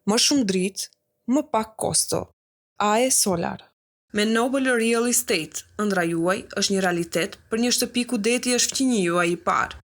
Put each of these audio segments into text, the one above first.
Më shumë dritë, më pak kosto. AE Solar. Me Noble Real Estate, ëndrra juaj është një realitet për një shtëpi ku deti është fqinji juaj i parë.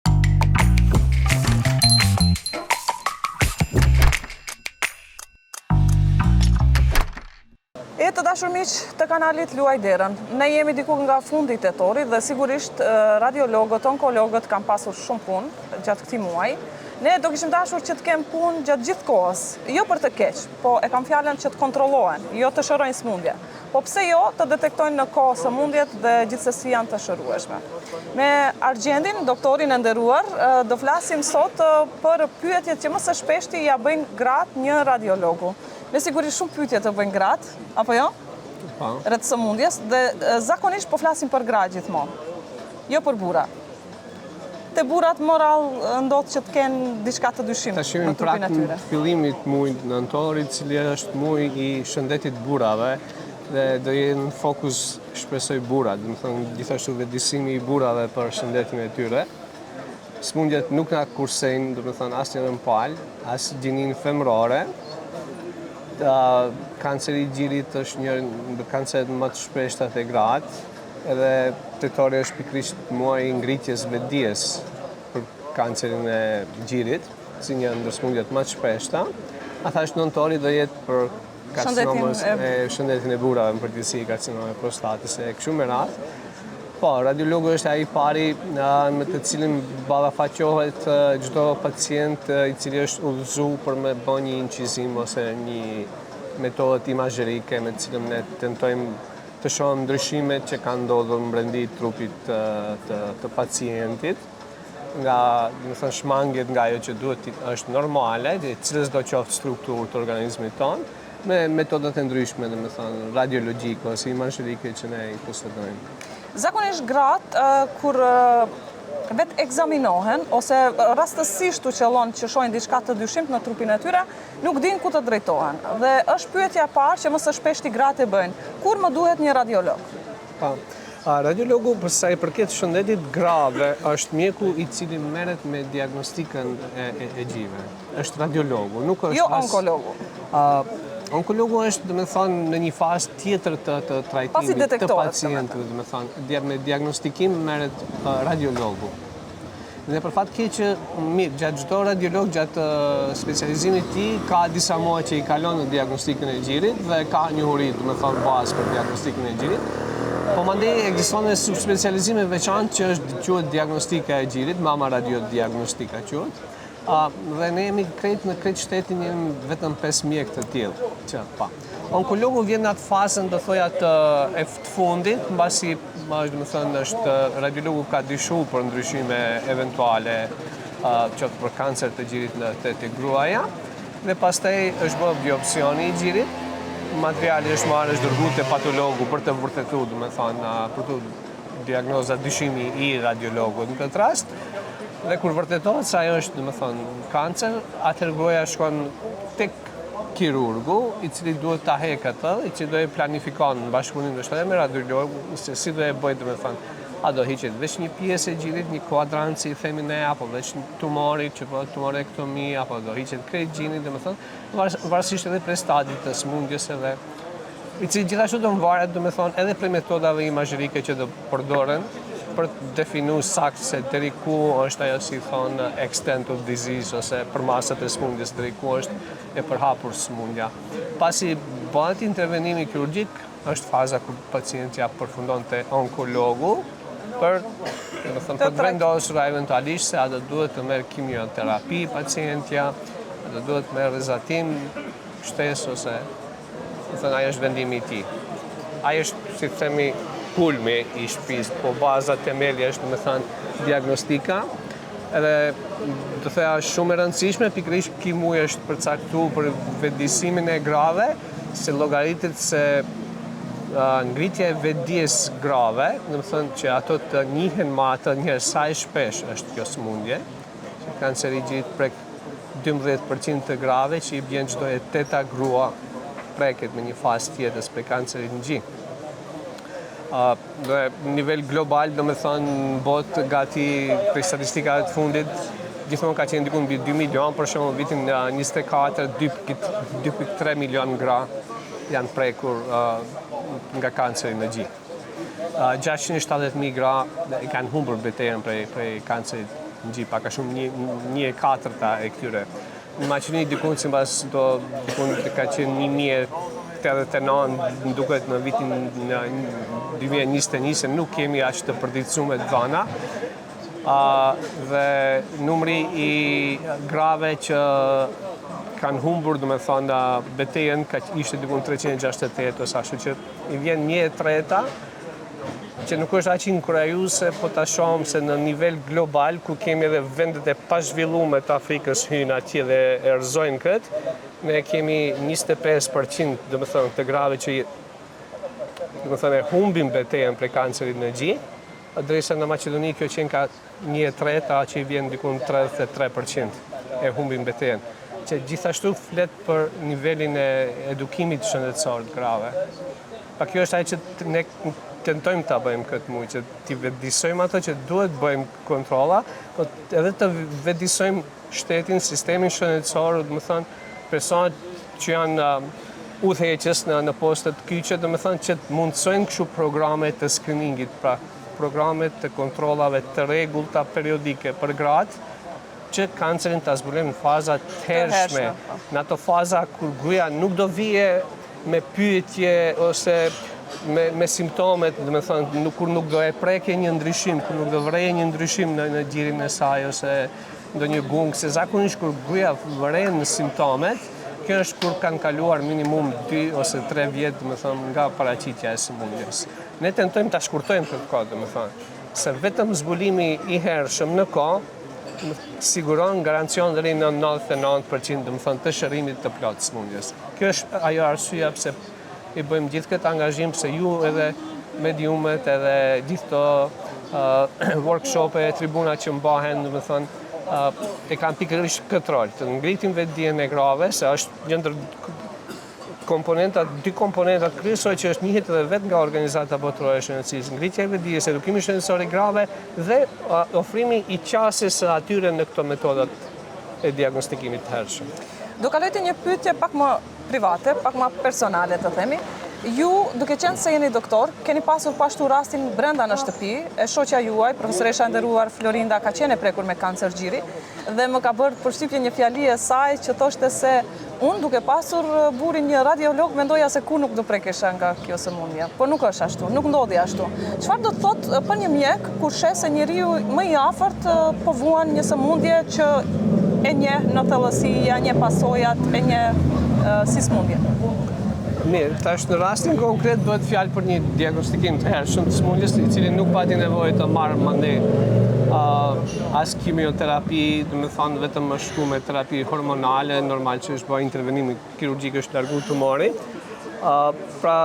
E të dashur miq të kanalit Luaj Derën, ne jemi diku nga fundi i tetorit dhe sigurisht radiologët, onkologët kanë pasur shumë punë gjatë këtij muaji. Ne do kishim dashur që të kenë punë gjatë gjithë kohës, jo për të keq, po e kam fjalën që të kontrollohen, jo të shërojnë sëmundje. Po pse jo të detektojnë në kohë sëmundjet dhe gjithsesi janë të shërueshme. Me Argjendin, doktorin e nderuar, do flasim sot për pyetjet që më së shpeshti ia bëjnë gratë një radiologu. Me siguri shumë pyetje të bëjnë gratë, apo jo? Po. Rreth sëmundjes dhe zakonisht po flasim për gra gjithmonë, jo për burra. Te burrat më rrallë ndodh që të kenë diçka të dyshimtë në trupin e tyre. Fillimit muajit nëntor, i cili është muaji i shëndetit burrave dhe do jenë në fokus shpresoj burrat, domethënë gjithashtu vetëdijësimi i burrave për shëndetin e tyre. Sëmundjet nuk na kursejnë, domethënë asnjërën palë, as gjininë femërore. Kanceri i gjirit është një ndër kanceret më të shpeshta te gratë. Edhe tetori është pikërisht muaji i ngritjes vetëdijes për kancerin e gjirit, si një ndër sëmundjet më të shpeshta. A thashë nëntori do jetë për karcinomës e shëndetin e burrave në përgjithësi, karcinomën e prostatës e kështu me radhë. Po, radiologu është ai i pari me të cilin ballafaqohet çdo pacient i cili është udhëzu për me bë një incizim ose një metodë imazherike me të cilën ne tentojmë të shohim ndryshimet që kanë ndodhur në brendi trupit të, të, të pacientit, nga, domethënë, shmangiet nga ajo që duhet të është normale, dhe cilësdo qoftë strukturë të organizmit tonë, me metodat e ndryshme, domethënë, radiologjike ose imazherike që ne i posedojmë. Zakonisht gratë, kur vetë-ekzaminohen, ose rastësisht u qëllon që shohin diçka të dyshimtë në trupin e tyre, Nuk dinë ku të drejtohen. Dhe është pyetja e parë që më së shpeshti gratë e bëjnë, kur më duhet një radiolog? Po. Radiologu për sa i përket shëndetit grave është mjeku i cili merret me diagnostikën e, e, e gjive. Është radiologu, nuk është jo as... onkologu. Onkologu është, domethënë, në një fazë tjetër të, të trajtimit të pacientëve, domethënë, me diagnostikim merret radiologu. Dhe për fat keq, mirë, gjatë çdo radiolog gjatë specializimit të tij ka disa muaj që i kalon në diagnostikën e gjirit dhe ka njohuri, domethënë bazë për diagnostikën e gjirit. Po mandej ekziston një subspecializim i veçantë që është quhet diagnostika e gjirit, mama radiodiagnostika quhet. A, dhe ne jemi krejt në krejt shtetin jemi vetëm 5 mjekë të tillë që pa. Onkologu vjen në atë fazën, do thoja, të, e të fundit, mbasi, ma është, domethënë, është radiologu ka dyshu për ndryshime eventuale, qoftë për kancer të gjirit në te, te gruaja, dhe pastaj është bërë biopsioni i gjirit, materiali është marrë, është dërgu te patologu për të vërtetu, domethënë, për të diagnoza dyshimi i radiologut në këtë rast, dhe kur vërtetohet se ajo është, domethënë, kancer, atëherë gruaja shkon tek kirurgu, i cili duhet ta hekë atë, i cili do e planifikon në bashkëpunim ndoshta edhe me radiologun, se si do e bëjë, domethënë, a do hiqet veç një pjesë e gjirit, një kuadrant si i themi ne, apo veç tumori, që po tumorektomi, apo do hiqet krejt gjiri, domethënë, varësisht edhe prej stadit të sëmundjes edhe i cili gjithashtu do mvaret, domethënë, edhe prej metodave imazherike që do përdoren për të definu saktë se deri ku është ajo si thonë extent of disease ose përmasat e sëmundjes deri ku është e përhapur sëmundja. Pasi bëhet intervenimi kirurgjik, është faza ku pacientja përfundon te onkologu për, domethënë, për të vendosur eventualisht se a do duhet të merr kimioterapi pacientja, a do duhet të merr rrezatim shtesë ose Domethënë, ai është vendimi i tij. Ai është, si të themi, kulmi i shtëpisë, po baza themeli është, domethënë, diagnostika. Edhe, do thoja, është shumë e rëndësishme, pikërisht ky muaj është përcaktu për vetëdijësimin e grave, se llogaritet se ngritja e vetëdijes grave, domethënë që ato të njihen me atë njëherë sa e shpesh është kjo sëmundje, që kanceri i gjirit prek 12% të grave që i bjen çdo e teta grua preket me një fazë të jetës prej kancerit në gji. Dhe në nivel global, domethënë, në botë gati prej statistikave të fundit, Gjithmonë ka qenë diku mbi 2 milion, për shembull vitin 24 2.3 milion gra janë prekur nga kanceri në gji. 670.000 gra e kanë humbur betejën prej, prej kancerit në gji, pak a shumë një, një e katërta e këtyre. Në Maqedoni dikun simbas do dikun ka qenë 1089, më duket në vitin në 2021 se nuk kemi aq të përditësume të dhana. Uh, dhe numri i grave që kanë humbur, domethënë, betejën, ka ishte dikun 368 ose ashtu që i vjen një e treta, që nuk është aq inkurajuese, po ta shohim se në nivel global, ku kemi edhe vendet e pazhvillume të Afrikës hyjnë atje dhe e rrëzojnë këtë, ne kemi 25%, domethënë, të grave që domethënë, e humbin betejën prej kancerit në gji, derisa në Maqedoni kjo qenka një e treta që i vjen diku në 33% e humbin betejën, që gjithashtu flet për nivelin e edukimit shëndetësor të grave. Pa kjo është ajo që ne tentojmë ta bëjmë këtë muaj, që t'i vetëdijsojmë ato që duhet bëjmë kontrolla, po edhe të vetëdijsojmë shtetin, sistemin shëndetësor, domethënë, personat që janë udhëheqës në, në postet kyçe, domethënë që të mundësojnë kështu programe të screeningit, pra programe të kontrollave të rregullta periodike për gratë, që kancerin ta zbulojmë në faza të hershme, po. në ato faza kur gruaja nuk do vije me pyetje ose me, me simptomet, domethënë, nuk, kur nuk do e preke një ndryshim, kur nuk do vëreje një ndryshim në, në gjirin e saj ose ndonjë gungë, se zakonisht kur gruaja vëren simptomet, kjo është kur kanë kaluar minimum 2 ose 3 vjet, domethënë, nga paraqitja e sëmundjes. Ne tentojmë ta shkurtojmë këtë kohë, domethënë, se vetëm zbulimi i hershëm në kohë siguron garancion deri në 99%, domethënë, të shërimit të plotë të sëmundjes. Kjo është ajo arsyeja pse i bëjmë gjithë këtë angazhim, pse ju edhe mediumet edhe gjithë këto uh, workshope, tribuna që mbahen, domethënë, uh, e kanë pikërisht këtë rol, të ngritim vetëdijen e grave, se është një ndër komponentat, dy komponentat kryesore që është njihet edhe vetë nga Organizata Botërore e Shëndetësisë, ngritja e vetëdijes, edukimi shëndetësor i grave dhe ofrimi i qasjes së atyre në këto metodat e diagnostikimit të hershëm. Do kaloj te një pyetje pak më private, pak më personale të themi. Ju, duke qenë se jeni doktor, keni pasur po ashtu rastin brenda në shtëpi, e shoqja juaj, profesoresha e nderuar Florinda, ka qenë e prekur me kancer gjiri, dhe më ka bërë përshtypje një fjali e saj që thoshte se unë duke pasur burrin një radiolog mendoja se kurrë nuk do prekesha nga kjo sëmundje. Por nuk është ashtu, nuk ndodhi ashtu. Çfarë do të thotë për një mjek kur sheh se njeriu më i afërt po vuan një sëmundje që e njeh në thellësi, ia njeh pasojat, e njeh si sëmundje? Mirë, tash në rastin konkret bëhet fjalë për një diagnostikim të hershëm të sëmundjes, i cili nuk pati nevojë të marrë mandej uh, as kimioterapi, domethënë vetëm është shku me terapi hormonale, normal që është bërë intervenimi kirurgjik është largu tumori. Uh, pra,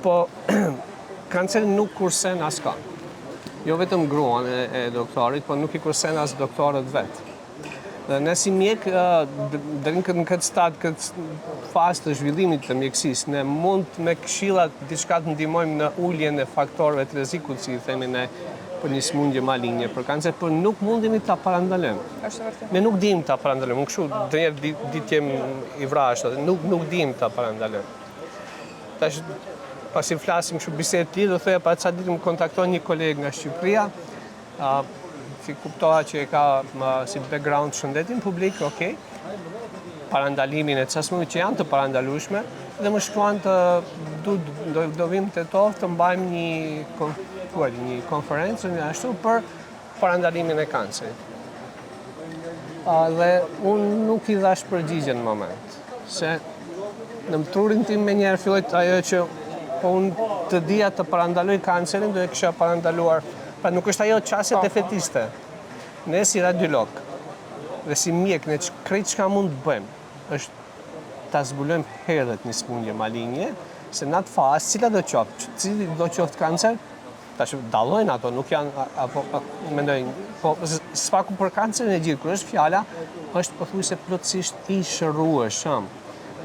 po, kanceri nuk kursen askënd. Jo vetëm gruan e, e doktorit, po nuk i kursen as doktorët vetë. Dhe ne si mjek, deri në këtë, në këtë stad, këtë fazë të zhvillimit të mjekësisë, ne mund me këshillat diçka të ndihmojmë në uljen e faktorëve të rrezikut, si i themi ne, për një sëmundje malinje, për kancer, por nuk mundemi ta parandalojmë. Është vërtet. Ne nuk dimë ta parandalojmë. Unë kështu ndonjëherë di, di të jem i vrazhdë, nuk nuk dimë ta parandalojmë. Tash pasi flasim kështu bisedë të lirë, do thoja para ca ditë më kontakton një koleg nga Shqipëria, a, që kuptoha që e ka ma, si background shëndetin publik, ok, parandalimin e ca sëmundje që janë të parandalueshme dhe më shkruan të do do, do vim te Tetovë të mbajmë një kon, thuaj, një konferencë një ashtu për parandalimin e kancerit. A, dhe unë nuk i dhash përgjigje në moment, se në trurin tim menjëherë filloi ajo që po unë të dija të parandaloj kancerin, do e kisha parandaluar. Pra nuk është ajo qasje po, po. defetiste. Ne si radiolog dhe si mjek, ne krejt çka mund të bëjmë, është ta zbulojmë herët një sëmundje malinje, se në atë fazë, cila do qoftë, cili do qoftë kancer, tash dallojnë ato, nuk janë, apo, mendoj, po, s'paku për kancerin e gjirit, kur është fjala, është pothuajse plotësisht i shërueshëm.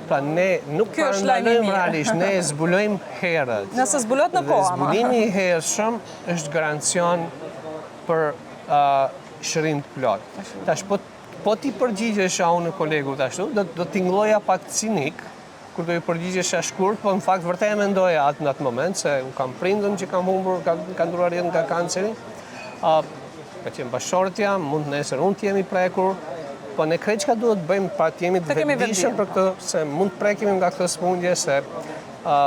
Pra ne nuk parandalojmë realisht, ne e zbulojmë herët. Nëse zbulohet në kohë, ama. Dhe zbulimi i hershëm është garancion për uh, shërim të plotë. Tash po po t'i përgjigjesha unë kolegut ashtu, do do tingëlloja pak cinik, kur do i përgjigjesha shkurt, po në fakt vërtet e mendoja atë në atë moment se unë kam prindën që kam humbur, ka ka ndruar jetë nga kanceri. A ka qenë bashkëshortja, mund nesër unë të jem i prekur, po ne krejt çka duhet të bëjmë pra të jemi të vetëdijshëm për këtë, se mund të prekemi nga këtë sëmundje, se a,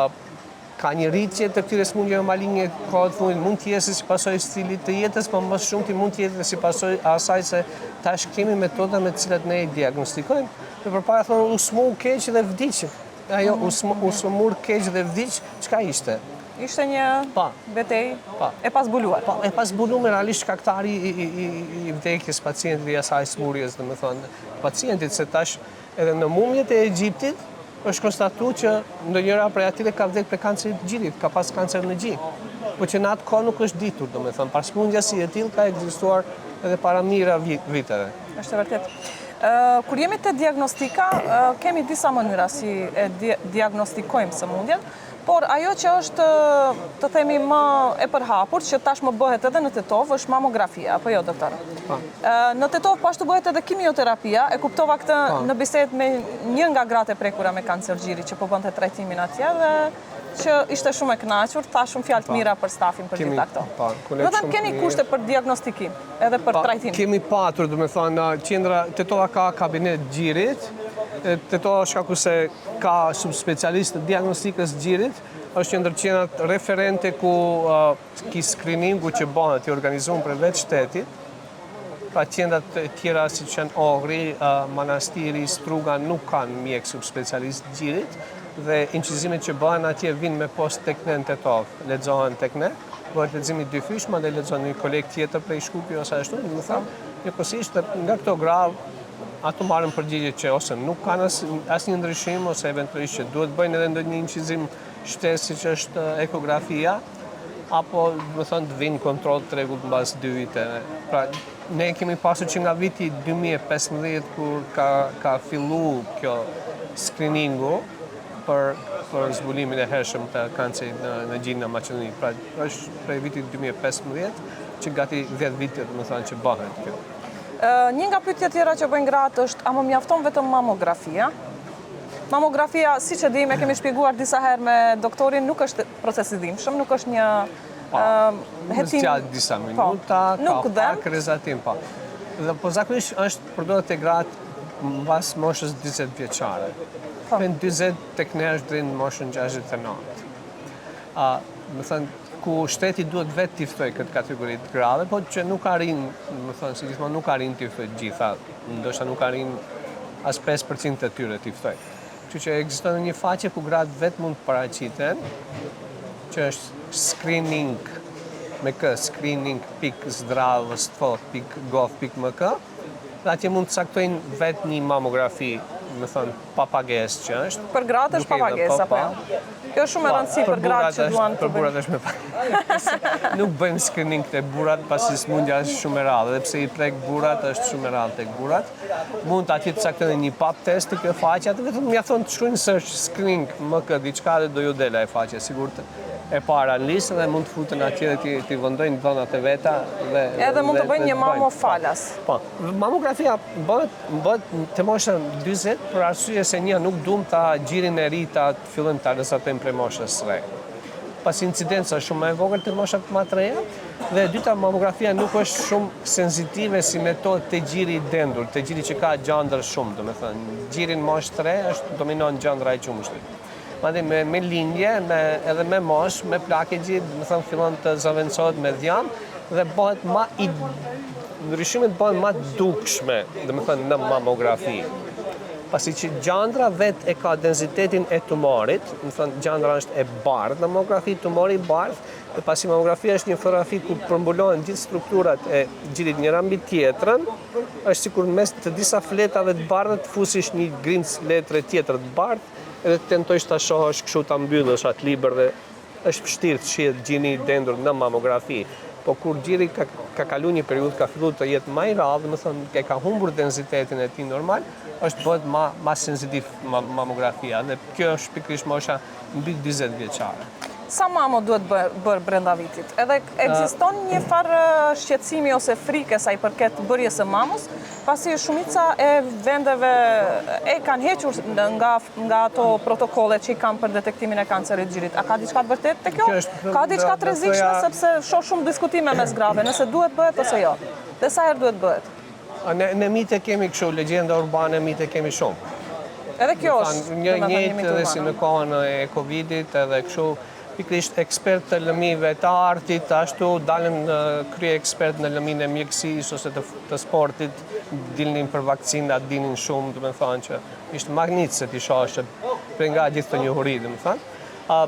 Ka një rritje të këtyre sëmundjeve malinje kohët e fundit, mund të jetë si pasojë e stilit të jetës, po më së shumti mund të jetë si pasojë e asaj se tash kemi metoda me të cilat ne i diagnostikojmë. Dhe përpara thonë u sëmur keq dhe vdiq. Ajo u u sëmur keq dhe vdiq, çka ishte? Ishte një pa. betejë pa. e pazbuluar. Po, e pazbuluar realisht shkaktari i, i, i, i vdekjes pacientit i asaj sëmurjes, domethënë, pacientit se tash Edhe në mumjet e Egjiptit është konstatu që ndonjëra prej atyre ka vdek prej kancerit të gjirit, ka pas kancer në gji. Po që në atë kohë nuk është ditur, domethënë, pra sëmundja si e tillë ka ekzistuar edhe para mijëra viteve. Është e vërtetë. Kur jemi te diagnostika, kemi disa mënyra si e diagnostikojmë sëmundjen. Por ajo që është, të themi, më e përhapur, që tashmë bëhet edhe në Tetovë, është mamografia, apo jo, doktor? Po. Në Tetovë po ashtu bëhet edhe kimioterapia, e kuptova këtë po. në bisedë me një nga gratë e prekura me kancer gjiri që po bënte trajtimin atje dhe që ishte shumë e kënaqur, tha shumë fjalë të po. mira për stafin për gjitha këto. Po, Domethënë keni kushte për diagnostikim, edhe për trajtim. Kemi patur, domethënë, qendra Tetova ka kabinet gjirit, Tetova shkaku se Ka subspecialist të diagnostikës gjirit, është një ndër qendrat referente ku ki skriningu që bëhet i organizuar prej vetë shtetit. Pra qendrat e tjera siç janë Ohri, Manastiri, Struga nuk kanë mjek subspecialist gjirit dhe incizimet që bëhen atje vijnë me postë tek ne në Tetovë, lexohen tek ne, bëhet leximi dyfish, mandej lexon një koleg tjetër prej Shkupi ose ashtu, domethënë, njëkohësisht nga këto gra Ato marrin përgjigje që ose nuk kanë asnjë ndryshim ose eventualisht që duhet bëjnë edhe ndonjë incizim shtesë siç është ekografia apo domethënë të vijnë kontroll të rregullt mbas dy viteve. Pra ne kemi pasur që nga viti 2015 kur ka ka fillu kjo screeningu për për zbulimin e hershëm të kancerit në në gji në Maqedoni. Pra është prej vitit 2015 që gati 10 vite domethënë që bëhet kjo. Një nga pyetjet tjera që bëjnë gratë është a më mjafton vetëm mamografia? Mamografia, siç e dimë, e kemi shpjeguar disa herë me doktorin, nuk është proces i dhimbshëm, nuk është një po, hetim. Zgjat disa po, minuta, ka pak rrezatim, po. Dhe po zakonisht është përdoret te gratë mbas moshës 40 vjeçare. Po. Në 40 tek ne është deri në moshën 69. A, domethënë, ku shteti duhet vetë t'i ftojë këtë kategori të grave, po që nuk arrin, domethënë, si gjithmonë nuk arrin t'i ftojë të gjitha, ndoshta nuk arrin as 5% të tyre t'i ftojë. Kështu që ekziston një faqe ku gratë vetë mund të paraqiten, që është screening me k screening pikë zdravstvo pikë gov pikë mk, dhe atje mund të caktojnë vetë një mamografi, domethënë, pa pagesë që është. Për gratë është pa pagesë, apo jo? Kjo është shumë e rëndësishme për gratë që duan të bëjnë. Për burrat është me pagesë. Nuk bëjmë screening te burrat, pasi sëmundja është shumë e rrallë, edhe pse i prek burrat, është shumë e rrallë tek burrat. Mund atje të caktojnë një pap test te kjo faqe, atë vetëm mjafton të shkruajnë search screening MK diçka dhe do ju del ajo faqe, sigurt e para në listë dhe mund të futen atje dhe t'i t'i vendojnë dhënat e veta dhe Edhe mund të bëjnë një mamo falas. Po, mamografia bëhet bëhet te mosha 40 për arsye se një nuk duam ta gjirin e ri ta fillojmë ta rrezatojmë prej moshës së re. Pasi incidenca është shumë më e vogël te moshat më të reja dhe e dyta mamografia nuk është shumë sensitive si metodë te gjiri i dendur, te gjiri që ka gjandër shumë, domethënë, gjiri në moshë të re është dominon gjandra e qumështit. Madje me, me lindje, me, edhe me moshë, me plakje gjirit, domethënë fillon të zëvendësohet me dhjamë dhe bëhet ma i ndryshimet bëhen ma dukshme, domethënë në mamografi. Pasi që gjandra vetë e ka densitetin e tumorit, domethënë gjandra është e bardhë në mamografi, tumori i bardhë, dhe pasi mamografia është një fotografi ku përmbulohen gjithë strukturat e gjirit njëra mbi tjetrën, është sikur mes të disa fletave të bardha të fusish një grimcë letre tjetër të bardhë, edhe të tentojsh ta shohësh kështu ta mbyllësh atë libër dhe është vështirë të shihet gjiri i dendur në mamografi. Po kur gjiri ka, ka kalu një periudhë, ka fillu të jetë ma i rrallë, domethënë, e ka humbur densitetin e tij normal, është bëhet ma, ma sensitiv ma, mamografia dhe kjo është pikërisht mosha mbi 40 vjeçare. Sa mamo duhet bërë brenda vitit? Edhe ekziston një farë shqetësimi ose frike sa i përket bërjes së mamos, pasi shumica e vendeve e kanë hequr nga nga ato protokollet që i kanë për detektimin e kancerit të gjirit. A ka diçka të vërtetë te kjo? Ka diçka të rrezikshme sepse shoh shumë diskutime mes grave, nëse duhet bëhet ose jo. Dhe sa herë duhet bëhet? Ne, ne mite kemi kështu, legjenda urbane mite kemi shumë. Edhe kjo është, një njëjtë edhe si në kohën e Covidit, edhe kështu, pikërisht ekspertë të lëmive të artit, ashtu dalën krye ekspertë në lëminë e mjekësisë ose të, të sportit, dilnin për vakcina, dinin shumë, domethënë që ishte mahnitëse t'i shohësh që prej nga gjithë këto njohuri, domethënë. A,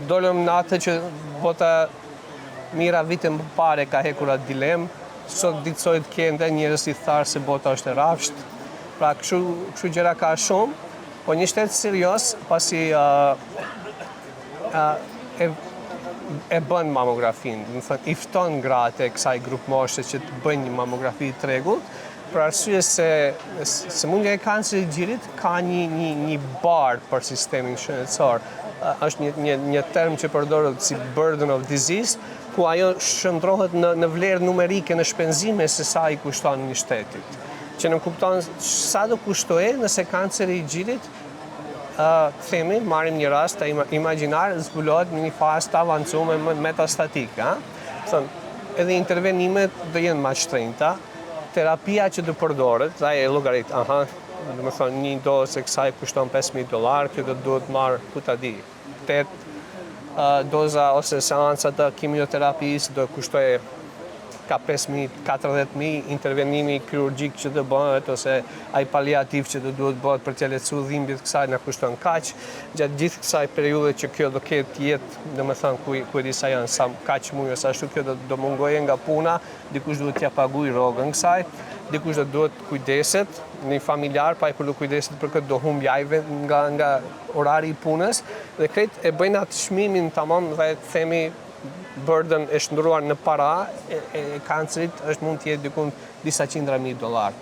dolëm në atë që bota mijëra vite më parë ka hekur atë dilemë, Sot ditësojt ke ende njerëz i tharë se bota është e rrafshtë. Pra kështu kështu gjëra ka shumë, po një shtet serioz pasi uh, uh, e e bën mamografinë, domethënë i fton gratë e kësaj grupmoshe që të bëjnë një mamografi të rregullt, për arsye se sëmundja e kancerit të gjirit ka një një një barrë për sistemin shëndetësor. Është një një një term që përdoret si burden of disease, ku ajo shndërrohet në në vlerë numerike në shpenzime se sa i kushton një shtetit. Që nënkupton sa do kushtojë nëse kanceri i gjirit ë themi, marrim një rast imagjinar, zbulohet në një fazë të avancuar më metastatike, ë? Thon, edhe intervenimet do jenë më shtrenjta, terapia që do përdoret, dhe ai e llogarit, aha, domethënë një dozë e kësaj kushton 5000 dollar, kjo do duhet marr, ku ta di, 8 doza ose seanca të kimioterapisë do kushtojë ka 5.000, 40.000 intervenimi kirurgjik që të bëhet ose ai paliativ që të duhet bëhet për t'ia lehtësuar dhimbjet kësaj na kushton kaq. Gjatë gjithë kësaj periudhe që kjo do ketë jetë, domethënë ku ku e di sa janë sa kaq muaj ose ashtu kjo do do mungojë nga puna, dikush duhet t'ia paguajë rrogën kësaj, dikush do duhet të kujdeset, një familjar, pa e kur do kujdeset për këtë do humb ai nga nga orari i punës dhe krejt e bëjnë atë çmimin tamam dhe të themi burden e shndërruar në para e, e kancerit është mund të jetë diku disa qindra mijë dollar.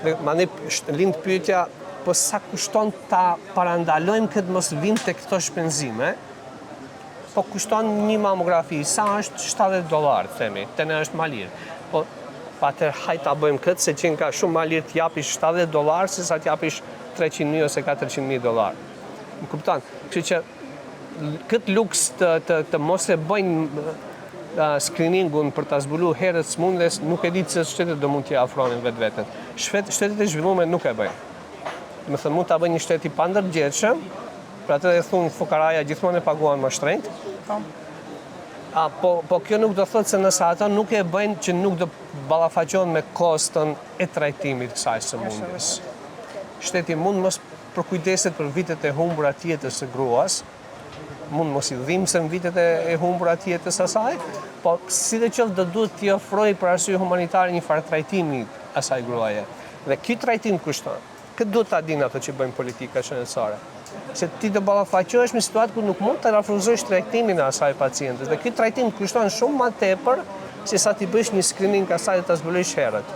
Dhe mandej lind pyetja, po sa kushton ta parandalojmë këtë mos vim te këto shpenzime? Po kushton një mamografi, sa është 70 dollar, themi, te ne është ma lirë. Po, pa atëherë hajt ta bëjmë këtë, se qenka shumë ma lirë të japish 70 dollar, se sa të japish 300.000 ose 400.000 dollar. Më kupton? Kështu që këtë luks të, të, të mos e bëjnë uh, screeningun për ta zbulu herët sëmundjes, nuk e di se shtetet do mund t'ia ofronin vetveten. Shtet, shtetet e zhvillume nuk e bëjnë. Domethënë, mund ta bëjë një shtet i pandërgjegjshëm, Për atë e thonë fukaraja gjithmonë e paguan më shtrenjtë. Po. A, po, po kjo nuk do thotë se nëse ato nuk e bëjnë që nuk do ballafaqohen me koston e trajtimit kësaj sëmundjes. Shteti mund mos përkujdeset për vitet e humbura të jetës së gruas, mund mos i dhimbsen vitet e, e humbura të jetës asaj, po sidoqoftë do duhet t'i ofrojë për arsye humanitare një farë trajtimi asaj gruaje. Dhe ky trajtim kushton. Këtë duhet ta dinë ato që bëjnë politika shëndetësore. Se ti do ballafaqohesh me situatë ku nuk mund të refuzosh trajtimin e asaj pacientes. Dhe ky trajtim kushton shumë më tepër se sa t'i bësh një screening asaj dhe ta zbulosh herët.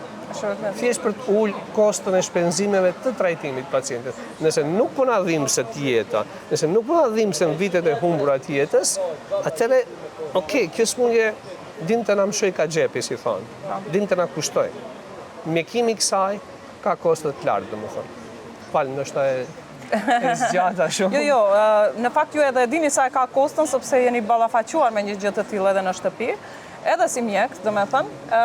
Thjesht për të ul koston e shpenzimeve të trajtimit të pacientit. Nëse nuk po na dhimbset jeta, nëse nuk po na dhimbsen vitet e humbura të jetës, atëherë, ok, kjo sëmundje din të na mshoj ka xhepi, si thonë. Din të na kushtoj. Mjekimi i kësaj Ka kosto të lartë, domethënë. Fal, ndoshta e e zgjata shumë. Jo, jo, në fakt ju edhe e dini sa e ka koston, sepse jeni ballafaquar me një gjë të tillë edhe në shtëpi, edhe si mjek, domethënë.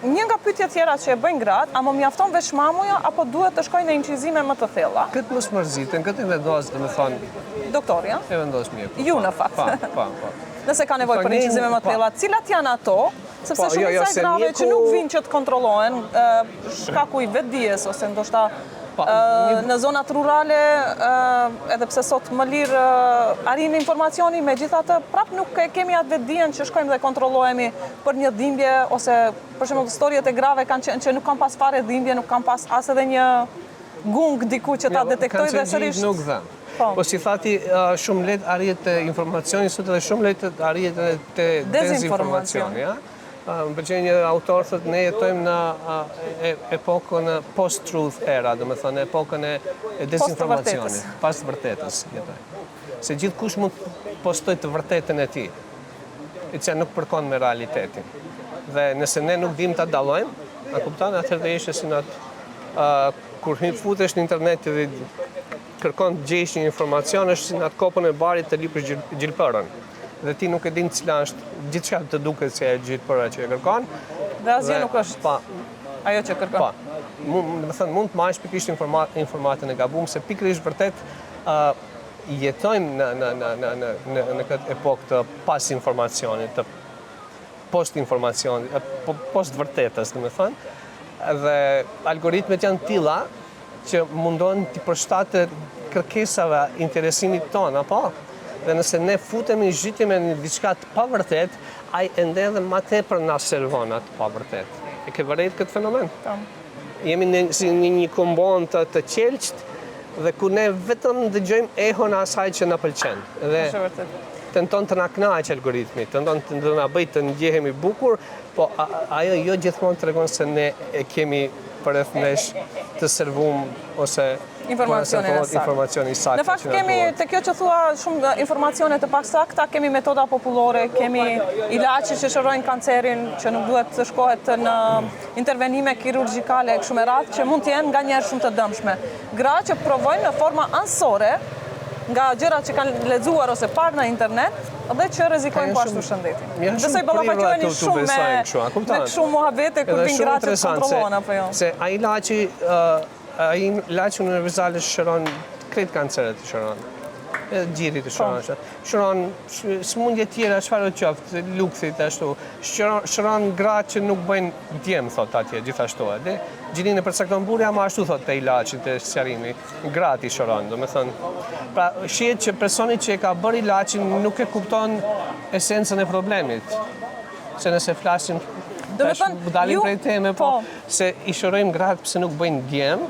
Një nga pyetjet tjera që e bëjnë gratë, a më mjafton veç mamoja, apo duhet të shkoj në incizime më të thella? Këtë mos mërziten, këtë e vendos, domethënë... Doktori, a? E vendos mjeku. Ju në fakt. Pa, pa, pa. Nëse ka nevojë për incizime më të thella, cilat janë ato, Sepse po, jo, jo, shumica e grave që nuk vijnë që të kontrollohen, shkaku i vetëdijes ose ndoshta po, në zonat rurale, edhe pse sot më lirë arrin informacioni, megjithatë prap nuk e kemi atë vetëdijen që shkojmë dhe kontrollohemi për një dhimbje ose për shembull storjet e grave kanë qenë që nuk kanë pas fare dhimbje, nuk kanë pas as edhe një gungë diku që ta jo, detektoj dhe sërish. Nuk dhemb. Po. Po si tha ti, shumë lehtë arrihet te informacioni sot edhe shumë lehtë arrihet edhe te dezinformacioni, ja? Më pëlqen një autor thotë ne jetojmë në epokën post-truth era, domethënë epokën e dezinformacionit, pas të vërtetës jetojmë. Se gjithkush mund të postojë të vërtetën e tij, e cila nuk përkon me realitetin. Dhe nëse ne nuk dimë ta dallojmë, a kupton, atëherë do ishte si në atë kur hyn futesh në internet dhe kërkon të gjesh një informacion, është si në atë kopën e barit të lypësh gjilpërën. Dhe ti nuk e din cila është, gjithçka të duket si ajo gjilpëra që e kërkon. Dhe asgjë nuk është pa, ajo që kërkon. Pa, domethënë, mund të marrësh pikërisht informatën e gabuar, se pikërisht vërtet uh, jetojmë në, në, në, në, në, në, në këtë epokë të pasinformacionit, të post-informacionit, po, post-vërtetës, domethënë, dhe algoritmet janë të tilla që mundohen t'i përshtaten kërkesave interesimit tonë, apo? Dhe nëse ne futemi zhytemi në diçka të pavërtetë, ai ende edhe ma tepër na servon atë pavërtetë. E ke vërejt këtë fenomen? Po. Jemi në si në një kumbon të, të qelqtë dhe ku ne vetëm dëgjojmë ehon e asaj që na pëlqen. Dhe Është e vërtetë. tenton të na kënaqë algoritmi, tenton të, të na bëjë të ndjehemi bukur, po a, ajo jo gjithmonë tregon se ne e kemi përreth nesh të servum ose Informacionin e saktë. Informacioni i saktë. Në fakt kemi te kjo që thua shumë informacione të pasakta, kemi metoda popullore, kemi ilaçe që shërojnë kancerin, që nuk duhet të shkohet në intervenime kirurgjikale e kështu me radhë, që mund të jenë nganjëherë shumë të dëmshme. Gra që provojnë në forma anësore nga gjërat që kanë lexuar ose parë në internet dhe që rrezikojnë po ashtu shëndetin. Besoj ballafaqoheni shumë me me kështu muhabete kur vijnë gratë që kontrollohen apo jo. Se ai ilaçi ai ilaçi universal shëron krejt kanceret i shëron. Edhe gjirit i shëron. Po. Shëron sëmundje tjera, çfarëdo qoftë, lukthit ashtu. Shëron, shëron gratë që nuk bëjnë djem, thot atje, gjithashtu, edhe. Gjininë e përcakton burri, ama ashtu thot te ilaçi, te sqarimi. Gratë i shëron, domethënë. Pra, shihet që personi që e ka bërë ilaçin nuk e kupton esencën e problemit. Se nëse flasim, tash dalim prej teme, po, po, se i shërojmë gratë pse nuk bëjnë djem,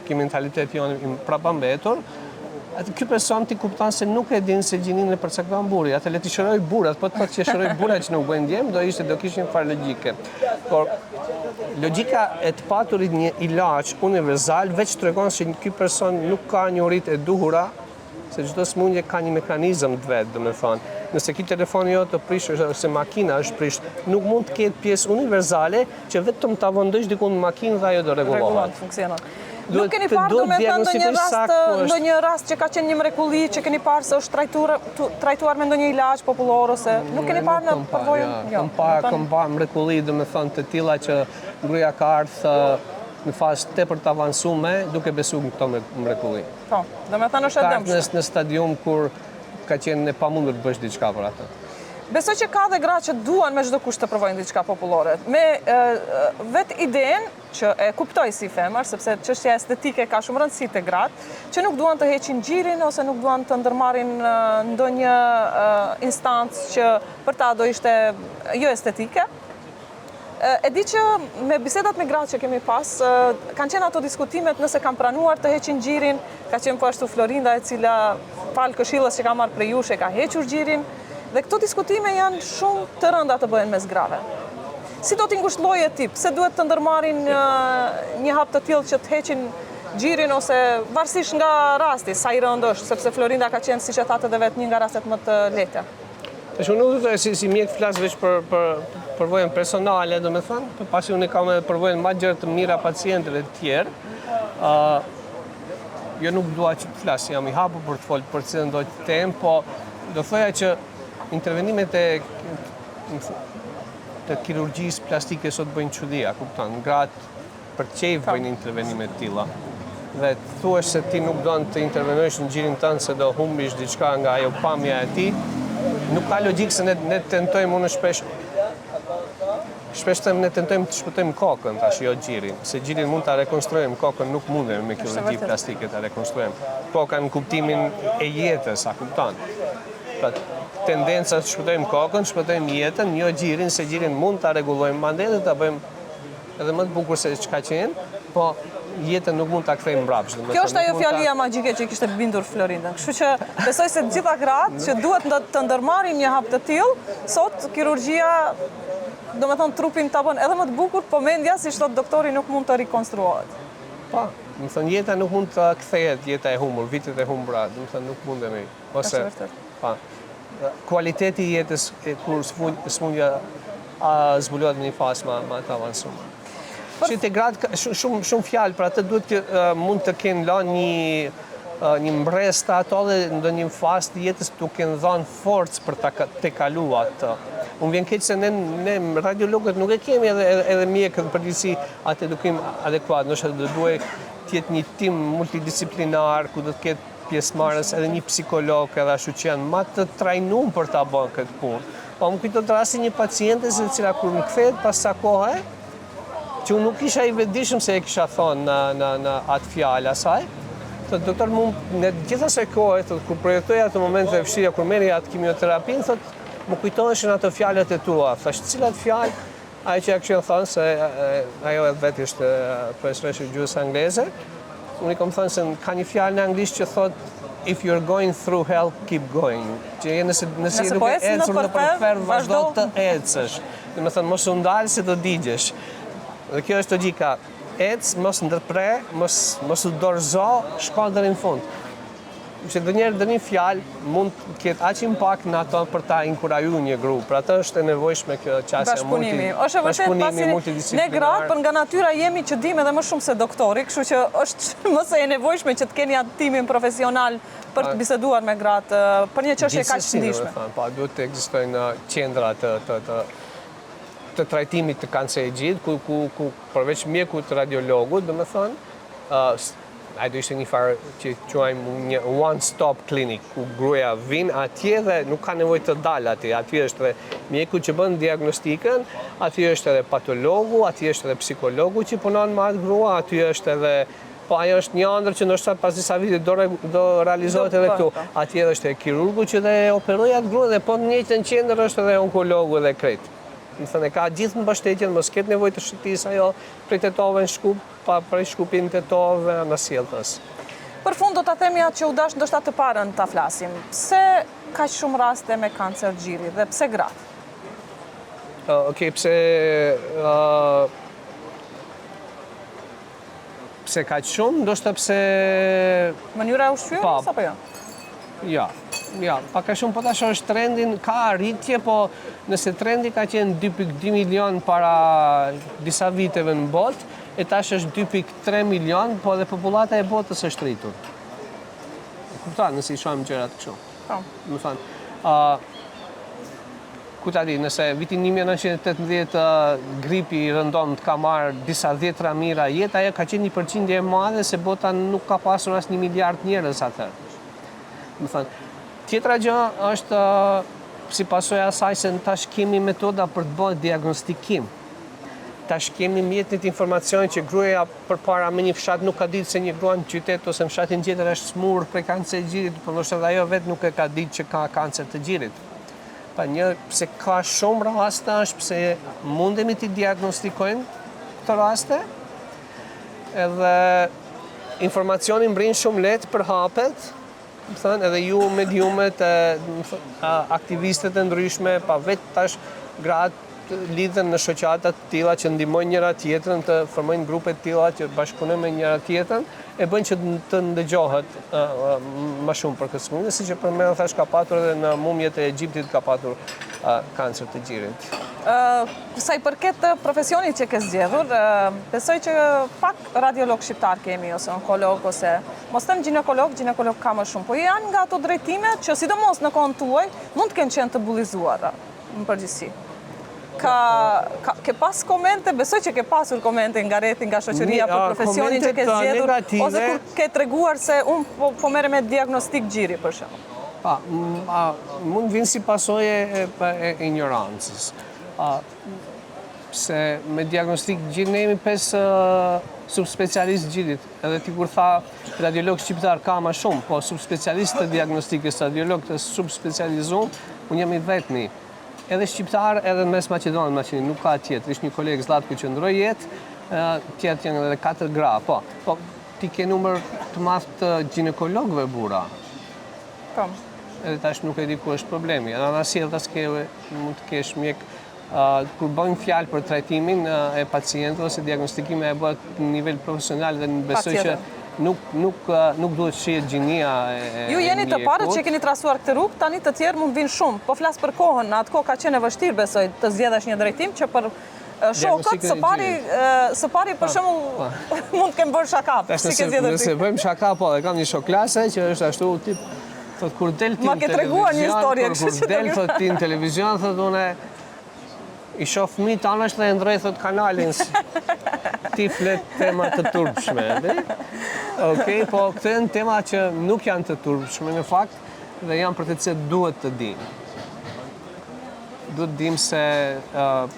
ky mentalitet jonë i prapambetur, atë ky person ti kupton se nuk e din se gjininë e përcakton burri, atë le t'i shërojë burrat, po të thotë që shëroj burrat që nuk bëjnë djem, do ishte do kishte një farë logjike. Por logjika e të paturit një ilaç universal veç tregon se ky person nuk ka njohuritë e duhura se çdo sëmundje ka një mekanizëm të vet, domethënë, nëse ky telefoni jot është prish ose makina është prish, nuk mund të ketë pjesë universale që vetëm ta vendosësh diku në makinë dhe ajo do rregullohet. Rregullon, funksionon. Nuk keni parë domethënë ndonjë rast, ndonjë rast që ka qenë një mrekulli që keni parë se është trajtuar trajtuar me ndonjë ilaç popullor ose nuk keni parë në përvojën? Jo. Kam parë, kam parë mrekulli domethënë të tilla që gruaja ka ardhur në fazë tepër të avancume duke besuar në këto mrekulli. Po, domethënë është e dëmshme. Ka në stadium kur ka qenë e pamundur të bësh diçka për atë. Besoj që ka dhe gra që duan me çdo kusht të provojnë diçka popullore. Me vetë idenë që e kuptoj si femër, sepse çështja estetike ka shumë rëndësi te gratë, që nuk duan të heqin gjirin ose nuk duan të ndërmarrin ndonjë instancë që për ta do ishte jo estetike. E di që me bisedat me gratë që kemi pas, kanë qenë ato diskutimet nëse kanë pranuar të heqin gjirin, ka qenë po ashtu Florinda e cila falë këshillës që ka marrë prej jush e ka hequr gjirin, dhe këto diskutime janë shumë të rënda të bëhen mes grave. Si do t'i ngushëlloje ti, pse duhet të ndërmarrin një hap të tillë që të heqin gjirin ose varësisht nga rasti, sa i rëndë është, sepse Florinda ka qenë, siç e thatë edhe vetë, një nga rastet më të lehta. Tash unë nuk do të si, si mjek flas veç për për përvojën personale, domethënë, po pasi unë kam edhe përvojën më gjerë të mijëra pacientëve të tjerë. ë uh, jo nuk dua që të flas, jam i hapur për të folë për cilëndo temë, po do thoja që intervenimet e të kirurgjisë plastike sot bëjnë çudi, a kupton? Gratë për qejf bëjnë intervenime të tilla. Dhe të thuash se ti nuk don të intervenosh në gjirin tënd se do humbish diçka nga ajo pamja e tij, nuk ka logjikë se ne ne tentojmë unë shpesh shpesh them ne tentojmë të shpëtojmë kokën tash jo gjirin, se gjirin mund ta rekonstruojmë, kokën nuk mundemi me kirurgji plastike ta rekonstruojmë. Koka në kuptimin e jetës, a kupton? Pra, tendenca të shpëtojmë kokën, shpëtojmë jetën, jo gjirin, se gjirin mund ta rregullojmë mandej dhe ta bëjmë edhe më të bukur se ç'ka qenë, po jetën nuk mund ta kthejmë mbrapsht. Kjo është ajo fjalia magjike që kishte bindur Florindën. Kështu që besoj se të gjitha gratë që duhet të ndërmarrin një hap të tillë, sot kirurgjia domethënë trupin ta bën edhe më të bukur, po mendja, siç thotë doktori, nuk mund të rikonstruohet. Po. Domethënë, jeta nuk mund të kthehet jeta e humbur, vitet e humbura, domethënë, nuk mundemi. Ose, pa, kualiteti i jetës kur sëmundja zbulohet në një fazë ma, ma të avancuar. Që te gratë, shumë, shumë fjalë, për atë duhet që mund të kenë lanë një, një mbresë te ato dhe ndonjë fazë të jetës t'u kenë dhanë forcë për ta të kalu atë. Më vjen keq se ne, ne radiologët nuk e kemi edhe, edhe, edhe mjekët në përgjithësi atë edukim adekuat, ndoshta do duhej të jetë një tim multidisciplinar ku do të ketë pjesëmarrës edhe një psikolog edhe ashtu që janë ma të trajnum për ta bërë këtë punë. Po më kujtohet rasti një paciente e cila kur më kthehet pas ca kohe, që unë nuk isha i vetëdijshëm se e kisha thonë në, në, në atë fjalë asaj, thotë doktor mu në gjithë asaj kohe, thotë kur përjetoj atë moment të vështirë kur merrja atë kimioterapinë, thotë më kujtoheshin ato fjalët e tua. Thash cilat fjalë? Ajo që ja kishin thënë se ajo edhe vetë ishte profesoreshë e gjuhës angleze. Unë i kam thënë se ka një fjalë në anglisht që thotë if you're going through hell, keep going. Që je nëse nëse je po duke ecur nëpër ferr, vazhdo të ecësh. Domethënë mos u ndal se do digjesh. Dhe kjo është logjika. Ec, mos ndërpre, mos mos u dorëzo, shko deri në fund. Se ndonjëherë ndonjë fjalë mund të ketë aq impakt në ato për ta inkurajuar një grup. Për atë është e nevojshme kjo qasja multi, është e vërtetë pasi ne gratë për nga natyra jemi që dimë edhe më shumë se doktori, kështu që është më se e nevojshme që të keni atë timin profesional për të biseduar me gratë për një çështje kaq të ndjeshme. Po, duhet të ekzistojnë qendra të të të të trajtimit të kancerit gjirit, ku ku ku përveç mjekut radiologut, domethënë, ë Ai do ishte një farë që quajmë një one stop clinic, ku gruaja vin atje dhe nuk ka nevojë të dalë atje. Aty është edhe mjeku që bën diagnostikën, aty është edhe patologu, aty është edhe psikologu që punon me atë grua, aty është edhe Po ajo është një ëndërr që ndoshta pas disa vite do do realizohet edhe këtu. Po. Atje edhe është edhe kirurgu që dhe operoi atë grua dhe po në njëjtën qendër është edhe onkologu edhe krejt. Domethënë ka gjithë mbështetjen, mos ketë nevojë të shëtisë ajo prej Tetove në Shkup, Pa prej Shkupit në Tetovë dhe anasjelltas. Për fund do ta themi atë që u dash ndoshta të parën ta flasim. Pse kaq shumë raste me kancer gjiri dhe pse gratë? Okej, pse pse kaq shumë? Ndoshta pse Mënyra e ushqyerjes apo jo? Jo. Jo, pak a shumë po ta shohësh trendin, ka rritje, po nëse trendi ka qenë 2.2 milion para disa viteve në botë, e tash është 2.3 milion, po edhe popullata e botës është rritur. Kupton, nëse i shohim gjërat kështu. Po. Domethënë, uh, ku ta di, nëse vitin 1918 gripi i rëndomtë ka marrë disa dhjetra mijëra jetë, ajo ka qenë një përqindje e madhe se bota nuk ka pasur as një miliard njerëz atëherë. Domethënë, tjetra gjë është si pasojë e asaj se tash kemi metoda për të bërë diagnostikim. Tash kemi mjetet informacionit që gruaja përpara në një fshat nuk ka ditë se një grua në qytet ose në fshatin tjetër është smur prej kancerit të gjirit, po ndoshta edhe ajo vetë nuk e ka ditë që ka kancer të gjirit. Pa një, pse ka shumë raste është pse mundemi t'i diagnostikojmë këto raste, edhe informacioni mbrin shumë lehtë përhapet, domethënë, edhe ju mediumet, e, aktivistet e ndryshme, pa vetë tash gratë lidhen në shoqata të tilla që ndihmojnë njëra tjetrën, të formojnë grupe të tilla që bashkëpunojnë me njëra tjetrën, e bëjnë që të ndëgjohet më shumë për këtë sëmundje, siç e përmenda thash ka patur edhe në mumjet e Egjiptit ka patur kancer të gjirit. Sa i përket profesionit që ke zgjedhur, besoj që pak radiolog shqiptar kemi ose onkolog ose mos them gjinekolog, gjinekolog ka më shumë, po janë nga ato drejtime që sidomos në kohën tuaj mund të kenë qenë të bullizuara. Në përgjithësi. Ka, ka, ke pas komente, besoj që ke pasur komente nga rrethi, nga shoqëria për profesionin që ke zgjedhur, ose kur ke treguar se unë po, po merrem me diagnostikë gjiri, për shembull. Pa, a, mund vinë si pasojë e, e, e injorancës. A, se me diagnostikë gjiri ne jemi 5 subspecialistë gjirit, edhe ti kur tha radiolog shqiptar ka ma shumë, po subspecialistë të diagnostikës, radiolog të subspecializum, Unë jam i vetmi, edhe shqiptar edhe në mes maqedonët Maqedoni, nuk ka tjetër, ishte një koleg Zlatko që ndërroi jetë, tjetër janë edhe katër gra, po, po ti ke numër të madh të gjinekologëve burra. Po. Edhe tash nuk e di ku është problemi. Edhe anasjelltas ke mund të kesh mjek Kur bëjmë fjalë për trajtimin e pacientëve ose diagnostikimin e bëhet në nivel profesional dhe unë besoj që nuk nuk nuk duhet shihet gjinia e e Ju jeni të parët që keni trasuar këtë rrugë, tani të tjerë mund vijnë shumë. Po flas për kohën, në atë kohë ka qenë e vështirë besoj të zgjedhësh një drejtim që për shokët së pari së pari për shembull mund të kenë bërë shaka, si ke zgjedhur ti? Nëse bëjmë shaka po, e kam një shok klase që është ashtu tip Thot kur del ti në televizion, kur, kur del thot ti në televizion, thot unë i shoh fëmijët anash dhe e ndroj thot kanalin. Ti flet tema të turpshme, di? Okej, po këto janë tema që nuk janë të turpshme në fakt dhe janë për të cilat duhet të dimë. Duhet të dimë se uh,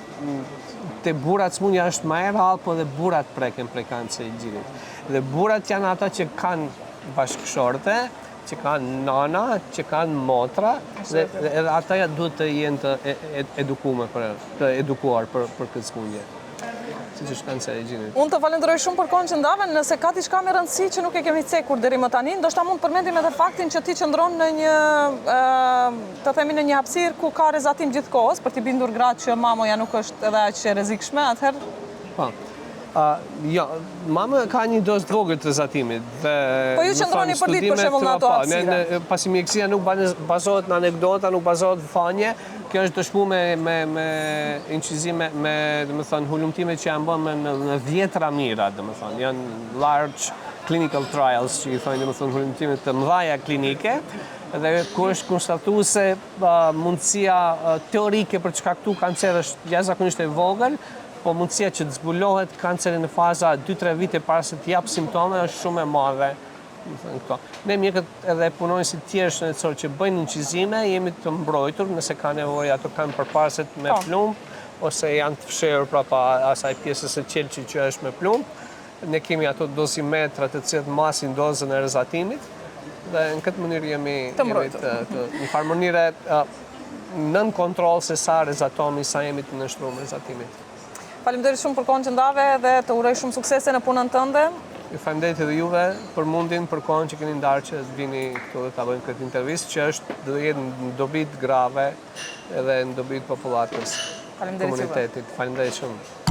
te burrat sëmundja është më e rrallë, po dhe burrat preken prej kancerit të gjirit. Dhe burrat janë ata që kanë bashkëshorte, që kanë nana, që kanë motra, dhe, dhe edhe ata ja duhet të jenë të e, e, edukuar për të edukuar për për këtë sëmundje. Siç është kanceri i gjirit. Unë të falenderoj shumë për kohën që ndave, nëse ka diçka me rëndësi që nuk e kemi cekur deri më tani, ndoshta mund të përmendim edhe faktin që ti qëndron në një të themi në një hapësirë ku ka rrezatim gjithë kohës për t'i bindur gratë që mamoja nuk është edhe aq e rrezikshme, atëherë Po. Jo, mamo ka një dozë të vogël të rrezatimit dhe Po ju qëndroni për ditë për shembull në ato po, hapësira. Pasi mjekësia nuk bazohet në anekdota, nuk bazohet në thanje, kjo është dëshmu me me me incizime, me, domethënë, hulumtime që janë bërë me në, në dhjetra mijëra, domethënë, janë large clinical trials që i thonë, domethënë, hulumtime të mëdha klinike dhe ku është konstatuar se mundësia teorike për të shkaktuar kancer është jashtëzakonisht e vogël, Po mundësia që të zbulohet kanceri në faza 2-3 vite para se të japë simptome është shumë e madhe. Domethënë këto. Ne mjekët edhe punonjësit tjerë shëndetësor që bëjnë incizime, jemi të mbrojtur nëse ka nevojë ato kanë përparëset me po. plumb ose janë të fshehur prapa asaj pjesës së qelqit që është me plumb. Ne kemi ato dozimetra të cilat masin dozën e rrezatimit dhe në këtë mënyrë jemi të mbrojtur. Jemi të, të, një farë mënyre nën kontroll se sa rrezatohemi, sa jemi të nënshtruar rrezatimit. Faleminderit shumë për kohën që ndave dhe të uroj shumë suksese në punën tënde. Ju faleminderit edhe juve për mundin, për kohën që keni ndarë që të vini këtu dhe ta bëjmë këtë intervistë që është do të jetë në dobi të grave edhe në dobi të popullatës, komunitetit. Faleminderit shumë.